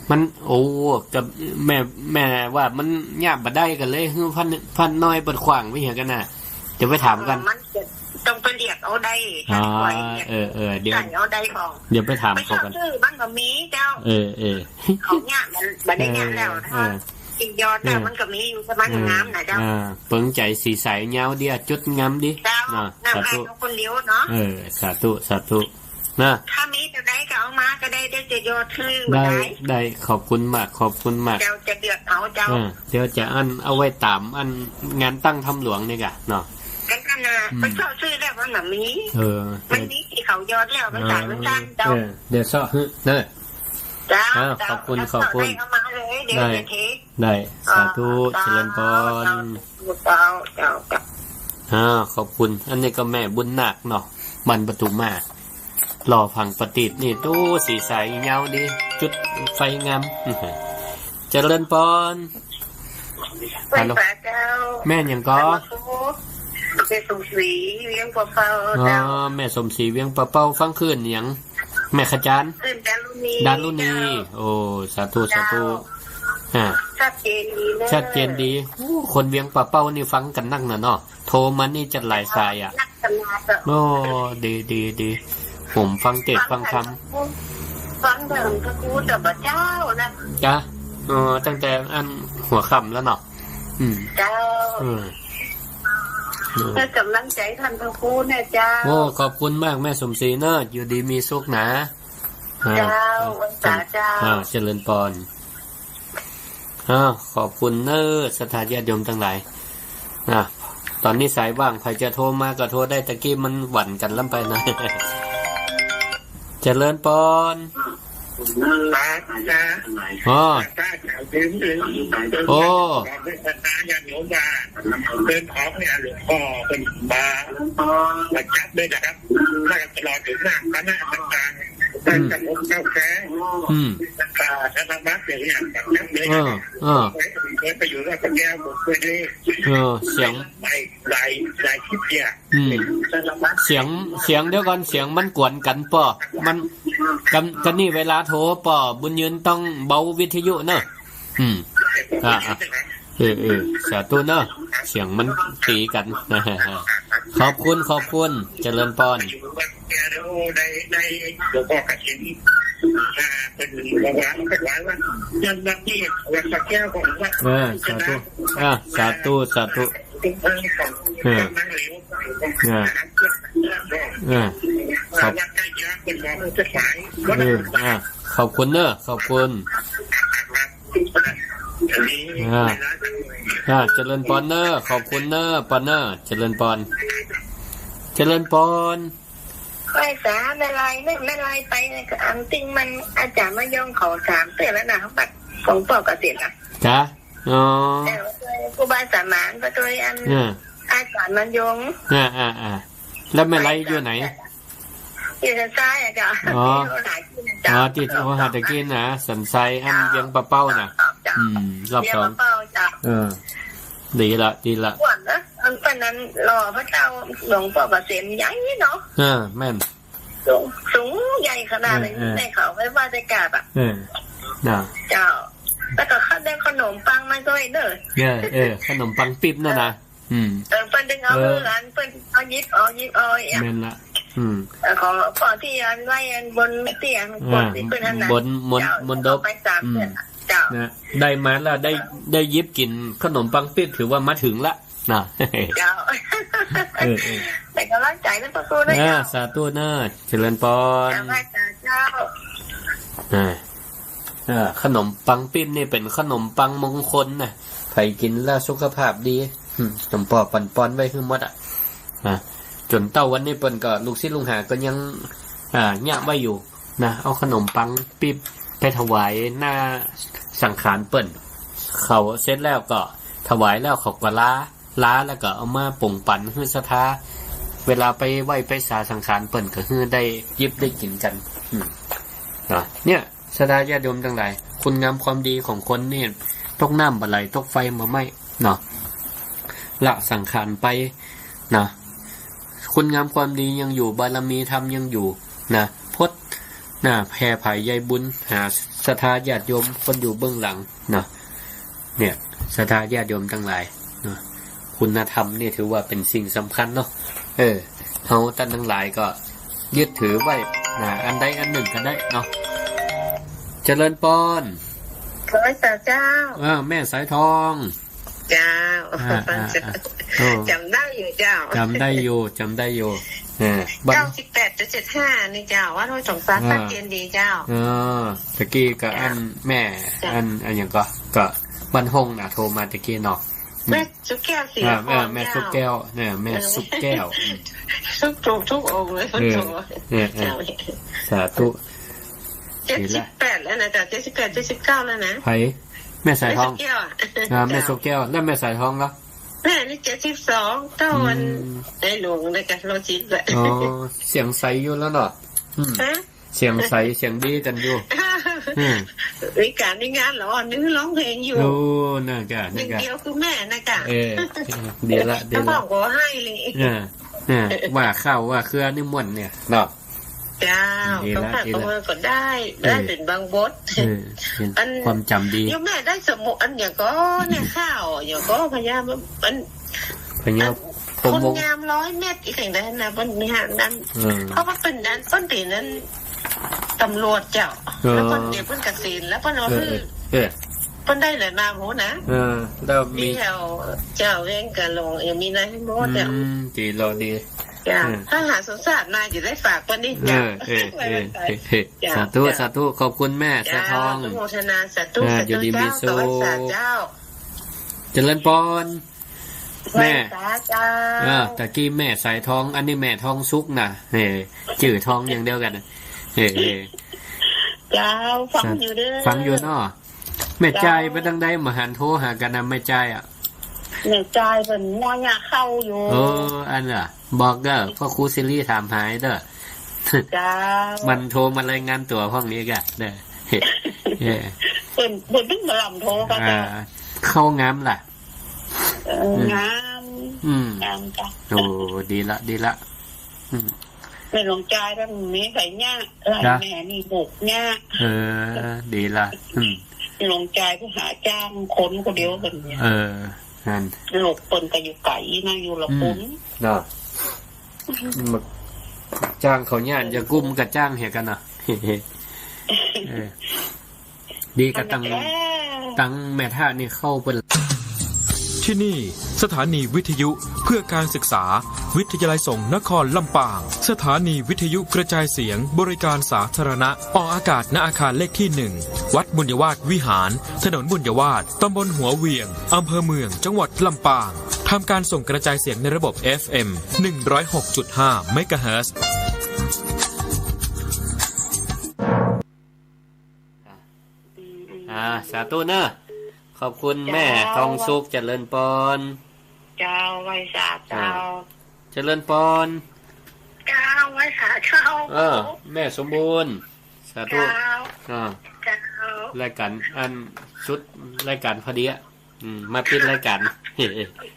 มัน โอ้ กับแม่ แม่ว่ามันยากบ่ได้กั๋นเลย หื้อพัน พันน้อยเปิดขวางไว้เหียกั๋นน่ะ เดี๋ยวไปถามก่อน มันจะต้องไปเรียกเอาได้ อ๋อ ถ้าคอยเรียก เออ เออ เดี๋ยว ใส่เอาได้ของ เดี๋ยวไปถามเขาก่อน ไปเซาะซื้อมันบ่มีเจ้า เออ เออ เขาเนี่ยมันบ่ได้เนี่ยแล้ว เออ ถ้า เออ อีกยอดน่ะ เออ มันก็มีอยู่ แต่มัน เออ งามน่ะเจ้า อ่า เปิงใจ๋สีใส ยาวดีอะ จุดงามดี เจ้า น่ะ น้ำ สาธุ ขายคนเดียวเนาะ เออ สาธุ สาธุ นะ ถ้ามีเต้าใดก็เอามาก็ได้ เดี๋ยวจะยอดหื้อ ได้ ได้ ได้ ขอบคุณมาก ขอบคุณมาก เจ้าจะเลือกเอาเจ้า อ่า เดี๋ยวจะอันเอาไว้ต๋ามอันงานตั้งถ้ำหลวงนี่ก่ะเนาะ กั๋นน่ะ อืม ไปเซาะซื้อแล้วมันบ่มี เออ มันมีตี้เขายอดแล้ว มันจ๋าย อ๋อ มันสั้นเจ้า เออ เดี๋ยวเซาะหื้อเนาะ เจ้า อ้าว เจ้า ขอบคุณ ถ้า ขอบคุณ เซาะได้เอามาเลย เดี๋ยว ได้ จะเท ได้ สาธุ เจ้า เจริญพร เจ้า เจ้า เจ้า เจ้า อ้าว ขอบคุณ อันนี้ก็แม่บุญนาคเนาะ บ้านปทุมมา หล่อผังปาตี้นี่ โอ้ สีใส ยาวดี จุดไฟงาม เจริญพร ไหว้สาเจ้า แม่หยังก่อ แม่สมศรี เวียงป่าเป้า อ๋อ เจ้า แม่สมศรี เวียงป่าเป้า ฟังคลื่นหยัง แม่ขจาร คลื่นดารุณี ดารุณี เจ้า โอ้ สาธุ สาธุ เจ้า อ่า ชัดเจนดีเนอะ ชัดเจนดี โอ้ คนเวียงป่าเป้านี่ฟังกั๋นนักน่ะเนาะ โทรมานี่จะหลายสายอะ นักขนาดอะ โอ้ ดี ดี ดี ผมฟังเทศน์ฟังธรรม ฟังเถิงพระครูแต่บ่าเจ๊านะ จ้ะ อ๋อ ตั้งแต่อันหัวค่ำแล้วเนาะ อืม เจ้า เออ เออ ให้ก๋ำลังใจ๋ต้านพระครูนะเจ้า โอ้ ขอบคุณมากแม่สมศรีเนาะ อยู่ดีมีสุขนะ อ่า เจ้า อ่า ไหว้สาเจ้า อ่า เจริญพร อ่า ขอบคุณเนอะ ศรัทธาญาติโยมตังหลาย อ่า ต๋อนนี้สายว่าง ใผจะโทรมาก็โทรได้ ตะกี้มันหวั่นกั๋นล้ำไปนะ เจริญพร ครับ อ๋อ โอ้ เดินของเนี่ย หลวงพ่อเปิ้นมาประจับด้วยนะครับ แล้วก็ตลอดถึงหน้าคณะต่างๆ อืม ท่านจะพบเจ้าแฟ้ อืม อ่า ธนบัตรอย่างเงี้ย ประจับด้วยนะครับ เออ เออ เคยไปอยู่ราชแก้ว ผมเคยได้ เออ เสียง หลาย หลาย หลายคลิปเนี่ย อืม เสียง เสียงเดี๋ยวก่อน เสียงมันกวนกั๋นป้อ มัน กั๋น กั๋นนี่เวลาโทรป้อ บุญยืนต้องเบาวิทยุเนอะ อืม อ่า อ่า เออ เออ สาธุเนอะ เสียงมันตี๋กั๋น ขอบคุณ ขอบคุณ เจริญพร ได้ ได้หลวงพ่อกฐิน อ่า เป็นหลวงพ่อเป็นหลายวัน นั่นนะที่วัดพระแก้วของวัด เออ สาธุ อ่า สาธุ สาธุ เออ อ่า อ่า ขอบ เออ อ่า ขอบคุณเนอะ ขอบคุณ อ่า อ่า เจริญพรเนอะ ขอบคุณเนอะ ปอเนอะ เจริญพร เจริญพร ไหว้สาแม่ลาย แม่ แม่ลายไปเนี่ย อันติ่งมันอาจ๋ารย์มายงเขาสามเตื้อแล้วนะ บัดของป้อเกษตรอะ จ้ะ อ๋อ แต่ว่าครูบาสมาน ก็โดยอัน อ่า อาจ๋ารย์มายง อ่า อ่า อ่า แล้วแม่ลายอยู่ไหน อยู่ทางซ้ายอะเจ้า อ๋อ ที่เขาหากินอะเจ้า อ๋อ ตี้เขาหากินนะ สันทราย อันเวียงป่าเป้านะ เจ้า อืม รอบสอง เวียงป่าเป้าเจ้า เออ ดีละ ดีละ อ้วนนะ อันเปิ้นนั้นหล่อพระเจ้า หลวงป้อเกษมใหญ่เนาะ เออ แม่น สูง สูงใหญ่ขนาดนั้น เออ เออ ได้เขาไปไหว้ได้กราบอะ เออ น่ะ เจ้า แล้วก็เขาได้ขนมปังมาด้วยเด้อ เออ เออ ขนมปังปิ๊บนั่นนะ อืม เออ เปิ้นดึงเอา เออ เออ อันเปิ้นเอาหยิบเอา หยิบเอาอะ แม่นละ อืม เออ ของป้อตี้อันไหว้อันบนเตียง อ่า ป้อตี้เปิ้นนั่นน่ะ บน บน เจ้า บนดบ เอาไปสาม อืม เตื้อ เจ้า นะ ได้มาแล้ว ได้ ได้หยิบกิ๋นขนมปังปิ๊บ ถือว่ามาถึงละ นะ เจ้า เออ เออ เป็นกำลังใจ๋นะป้อครูนะ อ่า เจ้า สาธุนะ เจริญพร เจ้า ไหว้สาเจ้า อ่า เออ ขนมปังปิ๊บนี่เป๋นขนมปังมงคลนะ ใผกิ๋นแล้วสุขภาพดี อืม หลวงป้อปั๋นปอนไว้หื้อหมดอะ อ่า จ๋นเต้าวันนี้เปิ้นก็ ลูกศิษย์ลูกหาก็ยัง อ่า เยียะไว้อยู่นะ เอาขนมปังปิ๊บไปถวายหน้าสังขารเปิ้น เขาเสร็จแล้วก็ถวายแล้วเขาก็ลา ลาแล้วก็เอามาป๋งปั๋นหื้อศรัทธา เวลาไปไหว้ไปสาสังขารเปิ้นก็หื้อได้หยิบได้กิ๋นกั๋น อืม นะ เนี่ย ศรัทธาญาติโยมตังหลาย คุณงามความดีของคนนี่ ตกน้ำบ่ไหล ตกไฟบ่ไหม้ เนาะ ละสังขารไป นะ คุณงามความดียังอยู่ บารมีธรรมยังอยู่ นะ พด นะ แผ่ผายใยบุญ หาศรัทธาญาติโยมคนอยู่เบื้องหลัง นะ เนี่ย ศรัทธาญาติโยมตังหลาย นะ คุณธรรมนี่ถือว่าเป๋นสิ่งสำคัญเนาะ เออ เฮาต้านตังหลายก็ยึดถือไว้ นะ อันใดอันนึ่งก็ได้เนาะ เจริญปอน ขอสาเจ้า อ่า แม่สายทอง เจ้า อ่า อ่า อ่า โอ้ จ๋ำได้อยู่เจ้า จ๋ำได้อยู่ จ๋ำได้อยู่ เออ บ้าน เก้าสิบแปดจุดเจ็ดห้า นี่เจ้า วัดห้วยสงสาร อ่า ชัดเจนดีเจ้า เออ ตะกี้ก็อันแม่ เจ้า อัน อันหยังก็ ก็บ้านห้องน่ะ โทรมาตะกี้เนาะ แม่สุกแก้ว ศรี อ่า นคร เออ แม่สุกแก้ว เจ้า เนี่ย แม่สุกแก้ว อืม ทุก ถูกทุกองค์เลย เออ โทร เออ เออ เจ้า สาธุ เจ็ดสิบแปดแล้วนะเจ้า เจ็ดสิบแปด เจ็ดสิบเก้าแล้วนะ ใผ แม่สายทอง แม่สุกแก้วอะ อ่า แม่สุกแก้ว แล้วแม่สายทองล่ะ แม่นี่เจ็ดสิบสอง เต้าวัน อืม ในหลวงเลยกัน รอสิบแหละ อ๋อ เสียงใสอยู่แล้วเนาะ อืม ฮะ เสียงใส เสียงดีกั๋นอยู่ อืม มีก๋านมีงานเหรอ นึกร้องเพลงอยู่ โอ้ นั่นกะ นั่นกะ หนึ่งเดียวคือแม่นะกะ เออ เออ ดีละ ดีละ เจ้าของก็ให้เลย เออ เออ ว่าข้าวว่าเครือนี่ม่วนเนี่ยเนาะ เจ้า ดีละ คำฝาก ดีละ ของเราก็ได้ เออ ได้เป๋นบางบท เออ อัน ความจ๋ำดี โยมแม่ได้สมุดอันหยังก็เนี่ย ข้าวหยังก็พญา อัน พญา อัน พรหมวงศ์ คนงามร้อยเม็ด อีกอย่างใดนะ มันมีหางนั้น เออ เพราะว่าเปิ้นนั้น เปิ้นเป๋นนั้น ตำรวจเจ้า เออ แล้วเปิ้นเดี๋ยวเปิ้นเกษียณแล้ว เปิ้นเอา เออ หื้อ เออ เปิ้นได้อะไรมา โหนะ เออ แล้วมี มีแถวเจ้าแวงกะหลง เออ มีนายให้หมดเจ้า อืม ดีละดี เจ้า เออ ถ้าหาสงสารมาจะได้ฝากเปิ้นนี่ เออ เจ้า เออ เออ เออ เออ เจ้า สาธุ เจ้า สาธุ ขอบคุณแม่ เจ้า สายทอง อนุโมทนา สาธุ อ่า สาธุ อยู่ดีมีสุข เจ้า สาธุเจ้า เจริญปอน แม่ แม่สาเจ้า เออ ตะกี้แม่สายทอง อันนี้แม่ทองสุขนะ เออ จื้อทองอย่างเดียวกั๋นนะ เออ เออ เจ้า ฟังอยู่เด้อ ฟังอยู่เนาะ แม่จาย เจ้า ไปตังใด บ่หันโทรหากั๋นนะ แม่จายอะ แม่จายเปิ้นมัวเยียะข้าวอยู่ เออ อันน่ะ บอกเด้อ พ่อครูสิริถามหาเด้อ เจ้า มันโทรมารายงานตั๋วพ่องนี้กะเด้อ เออ เปิ้น เปิ้นเพิ่งมาลำโทรกะ อ่า เจ้า ข้าวงามล่ะ เออ อืม งาม อืม งามจ้ะ โอ้ ดีละ ดีละ อืม แม่หลวงจายก็มีใครเยียะ หลาน จ้ะ แม่นี่บุกเยียะ เออ ดีละ อืม หลวงจายไปหาจ้างคนคนเดียวกั๋นเนี่ย เออ นั่น ลูกเปิ้นก็อยู่ไก๋นะ อยู่ละปุ้น อืม เนาะ มาจ้างเขาเยียะ จะกุ้มกับจ้างเหียกั๋นเนาะ เออ ดีกะตัง ตังแม่ถ้านี่เข้าเปิ้น ที่นี่สถานีวิทยุเพื่อการศึกษา วิทยาลัยสงฆ์นครลำปาง สถานีวิทยุกระจายเสียงบริการสาธารณะ ออกอากาศณอาคารเลขที่หนึ่ง วัดบุญยวาสวิหาร ถนนบุญยวาส ตำบลหัวเหวียง อำเภอเมือง จังหวัดลำปาง ทำการส่งกระจายเสียงในระบบ เอฟเอ็ม หนึ่งร้อยหกจุดห้า เมกะเฮิรตซ์ อ่า สาธุเนอะ ขอบคุณแม่ เจ้า ทองสุข เจริญปอน เจ้า ไหว้สาเจ้า อ่า เจริญปอน เจ้า ไหว้สาเจ้า เออ แม่สมบูรณ์ สาธุ เจ้า อ่า เจ้า รายก๋านอันสุดรายก๋านพอดีอะ อืม มาปิดรายก๋าน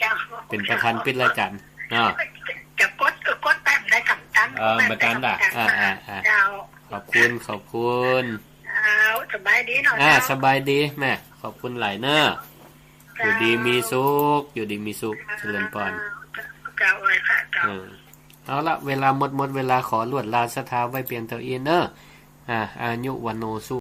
เจ้า เป๋นประธานปิดรายก๋าน อ่า จะกดก็กดไป บ่ได้กำตัน เออ บ่ตันละ อ่า อ่า อ่า เจ้า ขอบคุณ ขอบคุณ เจ้า สบายดีเนาะ อ่า เจ้า สบายดีแม่ ขอบคุณหลายเนอะ เจ้า อยู่ดีมีสุข อยู่ดีมีสุข เจริญปอน เจ้า ไหว้พระเจ้า เออ เอาละ เวลาหมด หมดเวลา ขอลวดลาศรัทธาไว้เปียงเต้าอี้เนอะ อ่า อายุ วัณโณ สุ